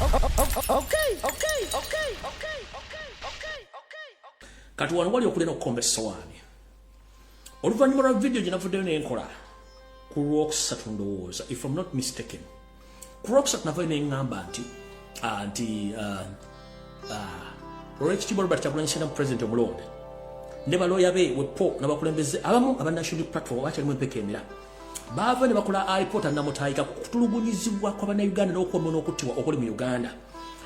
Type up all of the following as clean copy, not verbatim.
Okay. Kati wano wali okulina okukomba essowaani. Oluvannyuma lwa vidiyo gye navuddeyo nenkola ku Lwokusatu, ndowooza, if I'm not mistaken, ku Lwokusatu navayo neŋŋamba nti Olwekitiibwa Robert Kyagulanyi Ssentamu, president omulonde, ne balooya be wepo n'abakulembeze abamu aba National Platform abakyalimu empeka emira, baava ne bakola alipoota namutayika ku kutulugunyizibwa kw'Abannayuganda n'okuwamwa n'okuttibwa okuli mu Uganda,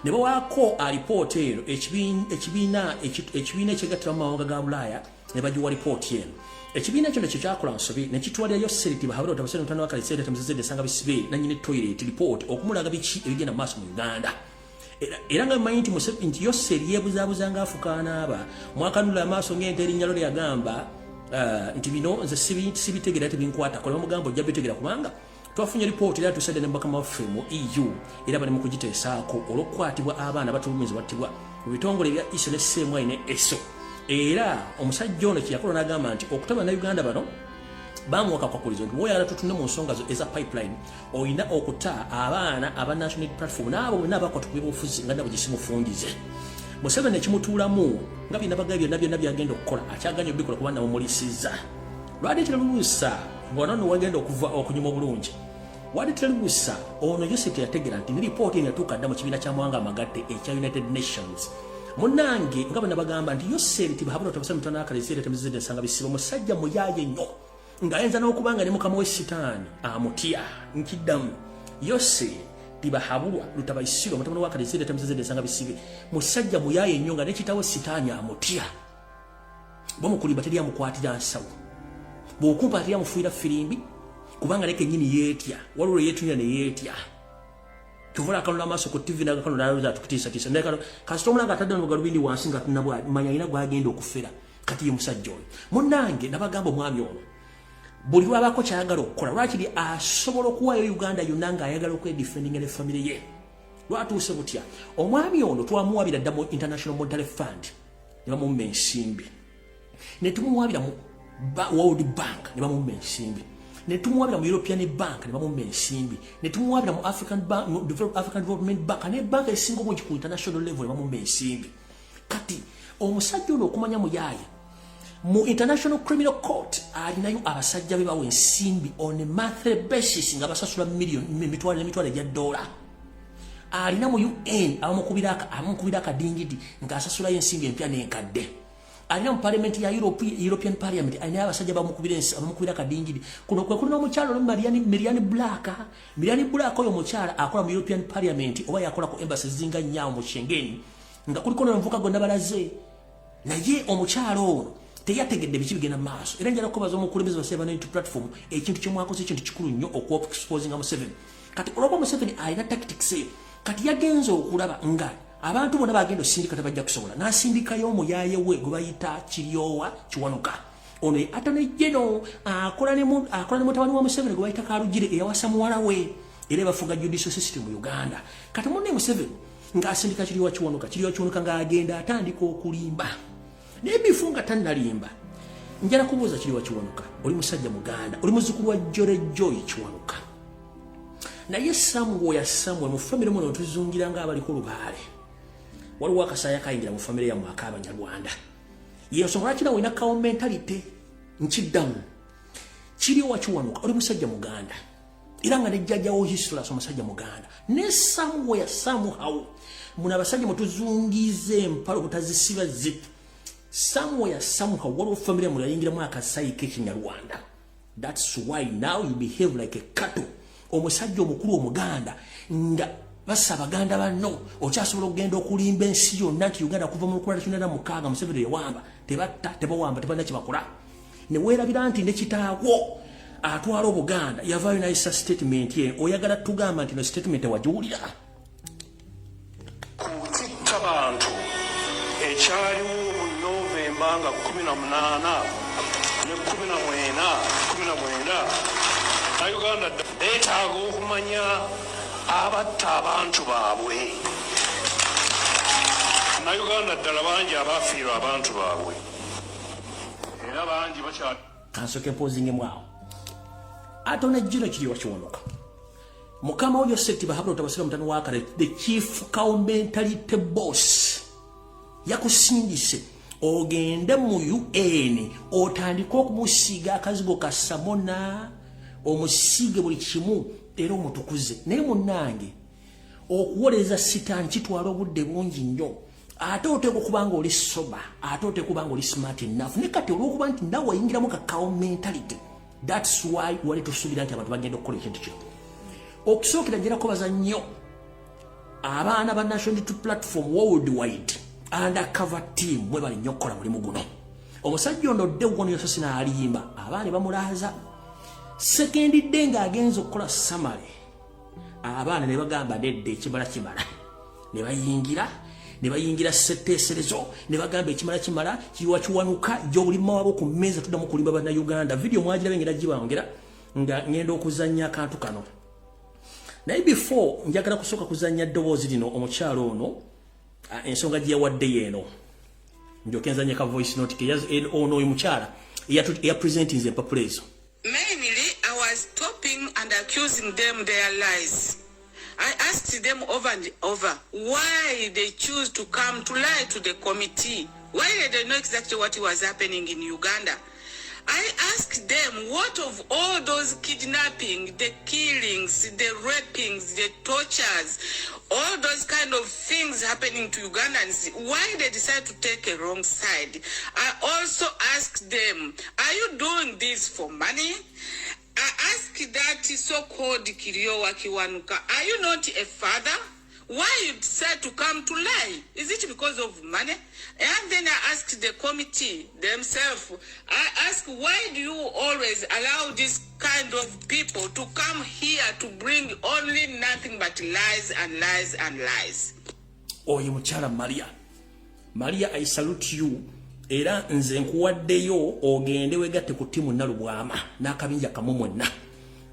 ne bawaako alipoota eno ekibiina ekyegattira mu mawanga ga Bulaaya, ne bagiwa lipooti eno. Ekibiina ekyo nekyo kyakola nsobi ne kitwalirayo Seriti Bahabula Otabasere mutano wa Kalisere Temuzizedde Sanga Bisibe nanyini toilet lipooti okumulaga biki ebigenda mu maaso mu Uganda. Era nga mmanyi nti nti Yoseri yeebuzaabuza ng'afuka anaaba mwakanula amaaso ng'ente erinnya lyo yagamba nti bino nze sibitegeera, tebinkwatako. Ne bamugamba, "Ojja bitegera kubanga twafunye lipooti era tusadde ne bakama waffe mu EU, era bali mu kugiteesaako olw'okukwatibwa abaana batulumizi battibwa mu bitongole ebya ISO ne CMI ne ESO." Era omusajja ono kyeyakola n'agamba nti okuta Bannayuganda bano bamuwa kakwakulizo nti woyagala tutunde mu nsonga zo eza pipeline, olina okuta abaana aba National Platform n'abo bonna abakwata ku byobufuzi nga nabo gisimufungize. Museveni ekimutuulamu nga byonna bagaye byonna byonna byagenda okukola akyaganya obikola kuba namumulisiza. Lwaleetera luluusa ng'onono wagenda okuva okunyuma obulungi, waleetera luluusa ono Yosef teyategeera nti ne lipooti eno yatuuka dda mu kibiina ky'amawanga amagatte ekya United Nations. Munnange, nga bwe nabagamba nti Yoseri Tibahabula Tabasa mutano akalezere Temuzizedde Nsanga Bisibo musajja muyaaye nnyo ng'ayinza n'okuba nga ne mukama we Sitaani amutya. Nkiddamu, Yose Tibahabulwa Lutabayisirwa mutabani wa Kalezere Temuzizedde Nsanga Bisibe musajja muyaaye nnyo nga ne kitawe Sitaani amutya. Bamukulimba teri amukwatira nsawo, bw'okumpa teri amufuira firimbi, kubanga naye kennyini yeetya. Waliwo lwe yeetunya ne yeetya, kyova akanula amaaso ku TV nagakanula nalowooza atukutiisatiisa, naye kano kasita omulanga atadde nogalubindi wansi nga tunabwa manya alina gwagenda okufera. Kati ye musajja oyo, munnange, nabagamba omwami ono buli lwabako kyayagala okukola, lwakiri asobola okuwaayo Uganda yonna ng'ayagala okwedefendinga ne famire ye. Lwatuuse butya? Omwami ono twamuwabira dda mu International Monetary Fund ne bamumma ensimbi, ne tumuwabira mu World Bank ne bamumma ensimbi, ne tumuwabira mu European Bank ne bamumma ensimbi, ne tumuwabira mu African Bank, mu African Development Bank ne banka esinga obungi ku international level ne bamumma ensimbi. Kati omusajja ono okumanya muyaaya, mu International Criminal Court alinayo abasajja be bawa ensimbi on a monthly basis nga basasula million, emitwalo n'emitwalo egya dola. Alina mu UN abamukubira akadingidi ng'asasulayo ensimbi empya n'enkadde. Alina mu parliament ya Europe, European Parliament, alina abasajja bamukubira akadingidi. Kuno kwe kulina omukyala ono Marianne Black. Marianne Black oyo omukyala akola mu European Parliament oba yakola ku embassy zinga nnyawo mu Schengen, nga kuliko n'omuvuka gonna balaze. Naye omukyala ono teyategedde biki bigenda mu maaso. Era njala kubaza omukulembeze wa Seven Platform, ekintu kyemwakoze ekintu kikulu nnyo okuexposinga Museveni. Kati olwokuba Museveni alina tactics eyo, kati yagenze okulaba nga abantu bonna bagenda osindika tebajja kusobola, n'asindikayo omuyaaye we gwe bayita Kiryowa Kiwanuka. Ono ye Attorney General, akola ne mutabani wa Museveni gwe bayita Karugire eyawasa muwala we, era bafuga judicial system mu Uganda. Kati munne Museveni ng'asindika Kiryowa Kiwanuka, Kiryowa Kiwanuka ng'agenda atandika okulimba, naye bifu nga tannalimba. Njala kubuuza Kiryowa Kiwanuka, oli musajja Muganda, oli muzzukulu wa Jore Joy Kiwanuka, naye somewhere somewhere mu famire muno tuzungira nga abaliko lubaale, waliwo akasaaya kayingira mu famire yammwe ak'Abanyarwanda. Yensonga lwaki nawe olina cow mentality. Nkiddamu, Kiryowa Kiwanuka, oli musajja Muganda, era nga nejjajjawo history omusajja Muganda, ne somewhere somehow muno abasajja mutuzungiza empalo butazisiba zip, somewhere somehow waliwo famire muno yayingiramu akasayi k'Ekinyarwanda. That's why now you behave like a cattle. Omusajja omukulu Omuganda nga bassa abaganda banno, okyasobola okugenda okulimba ensi yonna nti Uganda kuva mu 1996 Museveni yewamba, tebatta, tebawamba, tebalina kyebakola, ne weerabira nti ne kitaawo atwala Obuganda yavaayo nayisa statement ye. Oyagala tugamba nti no statement wagiwulira? Ku kitta bantu ekyaliwo mu Novemba nga 18 ne 19 19 Uganda beetaaga okumanya abatta abantu baabwe. Uganda ddala bangi abafiirwa abantu baabwe, era bangi bakya Kansooke mpoozingemu awo. Attorney General Kiryowa Kiwanuka, Mukama oyo Seti Bahabula Otabasira mutano wakale, the chief cow mentality boss, yakusindise ogende mu UN otandike okumusiiga akazigo ka samona, omusiige buli kimu era omutukuze. Naye munnange, okuwoleza sitaani kitwala obudde bungi nnyo, ate oteeka okuba nga oli sober, ate oteeka okuba nga oli smart enough. Ne kati olwokuba nti nawe wayingiramu ka cow mentality, that's why wali tusuubira nti abantu bagenda okukola ekintu kino. Okusookera njera kubaza nnyo abaana ba National Unity Platform worldwide undercover team, mwebali nnyo okukola mulimu guno. Omusajja ono dde wono yososi n'alimba, abaana bamulaaza. Second day ng'agenza okukola summary, abaana ne bagamba nedda, ekimala kimala, ne bayingira, ne bayingira setteeserezo, ne bagamba ekimala kimala. Kiwa kiwanuka gy'obulima wabo ku mmeeza. Tuddamu kulimba Bannayuganda. Vidiyo mwagirabe, ngenda gibawongera nga ngenda okuzannya akantu kano. Naye before, njagala kusooka kuzannya ddoboozi lino, omukyalo ono ensonga gye yawaddeyo eno, njoke nzanye ka voice note ke ono oyo mukyala eyapresentinze empapula ezo. Mainly, I was stopping and accusing them their lies. I asked them over and over why they choose to come to lie to the committee. Why they don't know exactly what was happening in Uganda. I asked them what of all those kidnapping, the killings, the rapings, the tortures, all those kind of things happening to Ugandans, why they decide to take a wrong side. I also asked them, are you doing this for money? I asked that so-called Kiryowa Kiwanuka, are you not a father? Why you decide to come to lie? Is it because of money? And then I asked the committee themselves, I asked, why do you always allow this kind of people to come here to bring only nothing but lies and lies and lies? Oyo mukyala Maria, Maria, I salute you. Era nze nkuwaddeyo ogende wegatte ku ttiimu Nalubwama n'akabinja kamu mwenna.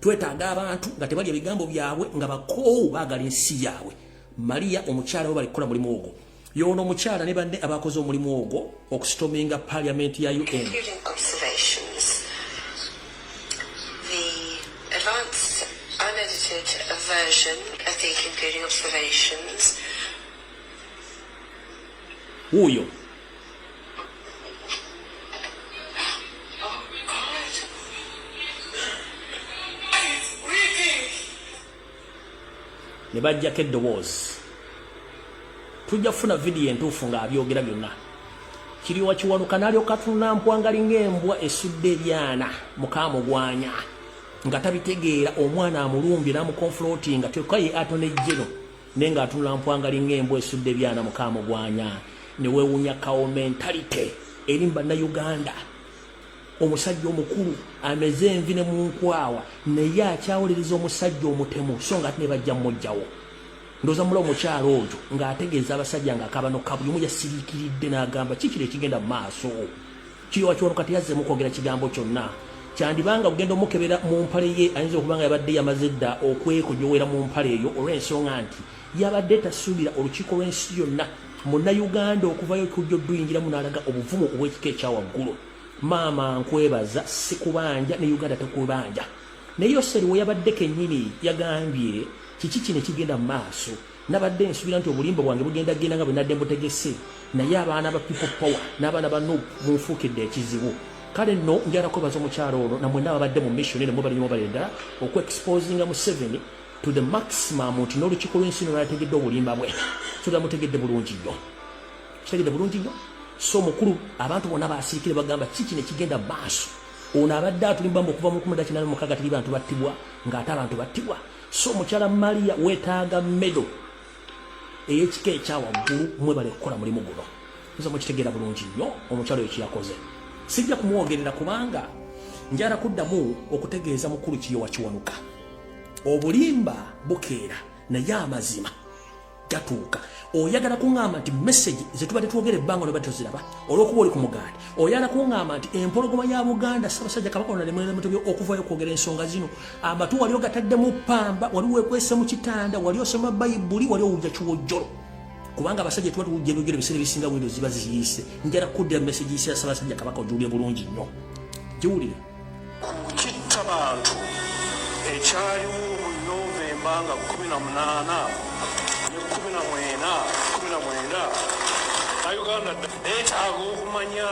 Twetaaga abantu nga tebalya bigambo byabwe, nga bakoowu, baagala ensi yaabwe. Maria omukyala we balikukola mulimu ogwo. Yono omukyala ne banne abakoze omulimu ogwo okustorminga parliament ya UN. Concluding observations. The advanced unedited version of the concluding observations Wuuyo. Oh God. It's breathing. Ne bajjako eddoboozi. Tujja kufuna vidiyo entuufu ng'abyogera byonna. Kiriwa Kiwanuka n'alyoka atunula mpwangali ng'embwa esudde ebyana mukaamugwanya, nga tabitegeera. Omwana amulumbye n'amuconfrontinga, kyokka ye attorney general, naye ng'atunula mpwangali ng'embwa esudde ebyana mukaamugwanya. Ne weewuunya cow mentality eri mu Bannayuganda. Omusajja omukulu ameze envi ne mu nkwawa, naye akyawuliriza omusajja omutemu, so nga ate ne bajja mmugjawo. Ndowooza mula omukyalo oyo ng'ategeeza abasajja ng'akaba nokka, buli omu yasiriikiridde n'agamba kikiro ekigenda mu maaso. Kiriwa Kiwanuka teyazzeemu kwogera kigambo kyonna. Kyandibanga ogenda omukebera mu mpale ye, ayinza okuba nga yabadde yamaze dda okwekojowera mu mpale eyo, olw'ensonga nti yabadde tasuubira olukiiko lw'ensi yonna, Munnayuganda okuvayo okujja odduyingiramu n'alaga obuvumu obw'ekika ekyawaggulu. Maama, nkwebaza, sikubanja ne Uganda tekubanja. Naye Yoseri we yabadde kennyini yagambye, kiki kino ekigenda mu maaso? Nabadde nsuubira nti obulimba bwange bugenda genda nga bwe nadde mbutegese, naye abaana ba People Power n'abaana ba NUP munfuukidde ekizibu. Kale nno njagala kwebaza omukyalo ono namwenna ababadde mu mission eno. Mwebale nnyo, mwebale ddala okuexposinga Museveni to the maximum, nti n'olukiiko lw'ensi no lwategedde obulimba bwe. So mutegedde bulungi nnyo, kitegedde bulungi nnyo. So mukulu, abantu bonna basirikire, bagamba ki kino ekigenda mu maaso? Ono abadde atulimbamu okuva mu 1986, teri bantu battibwa, ng'ate abantu battibwa. So mukyala Maria, weetaaga medal ey'ekika ekyawaggulu. Mwebale kukola mulimu guno. Nza mukitegeera bulungi nnyo omukyalo oyo kyeyakoze. Sijja kumwogerera kubanga njala kuddamu okutegeeza mukulu Kiyowa Kiwanuka, obulimba bukeera naye amazima gatuuka. Oyagala kuŋŋamba nti message zetubadde twogera ebbanga noba toziraba olw'okuba oli ku muganda? Oyagala kuŋŋamba nti empologoma ya Buganda, Ssaabasajja Kabaka onalemutebyo okuvayo okwogera ensonga zino, amatu wali ogataddemu pamba, wali weekwese mu kitanda, wali osoma Bayibuli, wali owujja kiwojjolo? Kubanga abasajja tuba tuwujja ebyogero, ebiseera ebisinga windo ziba ziyiise. Njala kuddira message yise ya Ssaabasajja Kabaka, ogiwulire bulungi nnyo, giwulire. Ku kitta bantu ekyaliwo mu Novemba. Septemba nga 18 ne 14 19 Uganda beetaaga okumanya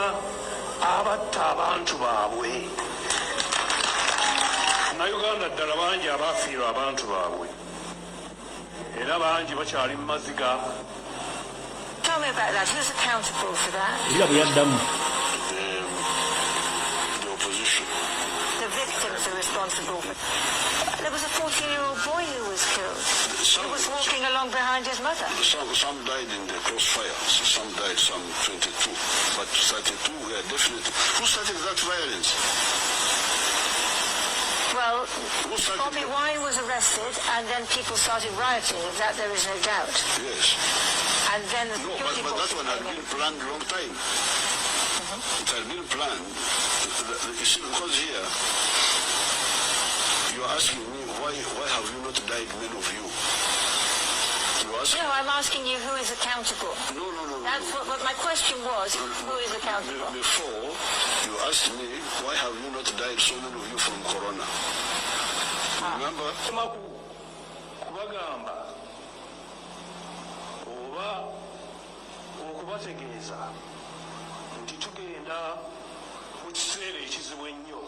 abatta abantu baabwe. Bannayuganda ddala bangi abaafiirwa abantu baabwe era bangi bakyali mu maziga. Tell me about that. Who's accountable for that? Era bwe yaddamu. The opposition. The victims are responsible for. There was a 14-year-old boy who was killed. He was walking along behind his mother. Some died in the crossfire. Some died, some 22. But 32 were definitely. Who started that violence? Well, Who started Bobi it? Wine was arrested and then people started rioting, of that there is no doubt. Yes. And then the No, but, security but that forces one had came in. been planned long time. It had been planned. You see, because here, you are asking me why have you not died, many of you? You ask. No, I'm asking you who is accountable. No. That's what my question was, who is accountable? Before, you asked me, why have you not died, so many of you, from corona? Remember? Kubagamba oba okubategeeza nti tugenda mu kiseera ekizibu ennyo.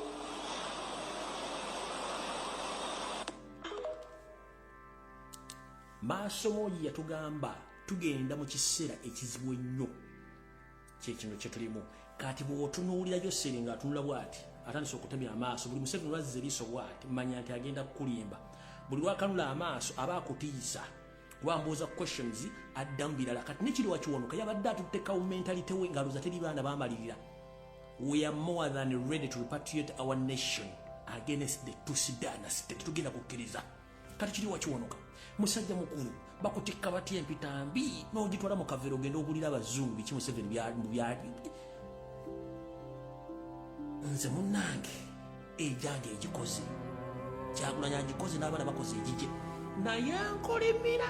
Maaso moogi yatugamba tugenda mu kiseera ekizibu ennyo, kyekino kyetulimu kati. Bw'otunuulira Yoseri ng'atunula bw'ati, atandise okutemya amaaso. Buli Museveni lwazza eriiso bw'ati, manya nti agenda kukulimba. Buli lwakanula amaaso aba akutiisa, kuba mbuuza questions addamu birala. Kati nekiri wakiwonoka yabadde atuttekawo mentality we ng'alowooza teri baana bamalirira. We are more than ready to repatriate our nation against the Tutsi dynasty. Tetugenda kukkiriza. Kati kiri wakiwonoka, musajja mukulu, bakutikka batya empitambi n'ogitwala mu kaveera ogenda ogulira abazungu biki Museveni bya nze munnange egyange egikoze Kyagulanyi agikoze n'abaana bakoze egigye, naye nkolimira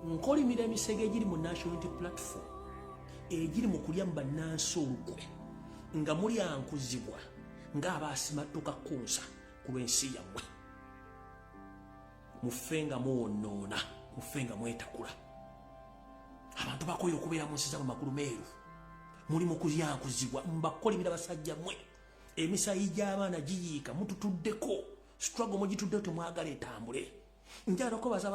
nkolimira emisege egiri mu National Unity Platform egiri mu kulya mu bannansi olukwe nga mulyankuzibwa ng'abaasimatuka kunsa ku lw'ensi yammwe. Mufe nga muwonoona, mufe nga mwetakula. Abantu bakoye okubeera mu nsi zaabwe makulu meeru, muli mu kulyankuzibwa. Mbakolimira basajja mmwe, emisayi gy'abaana giyiika, mututuddeko struggle, mugituddeko, temwagala etambule. Njagala okwebaza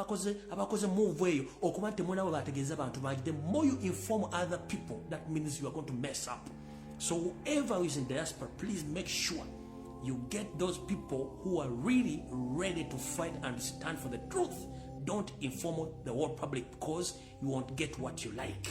abakoze move eyo okuba nti munabo bategeeza abantu bangi. The more you inform other people, that means you are going to mess up. So whoever is in diaspora, please make sure you get those people who are really ready to fight and stand for the truth. Don't inform the world public because you won't get what you like.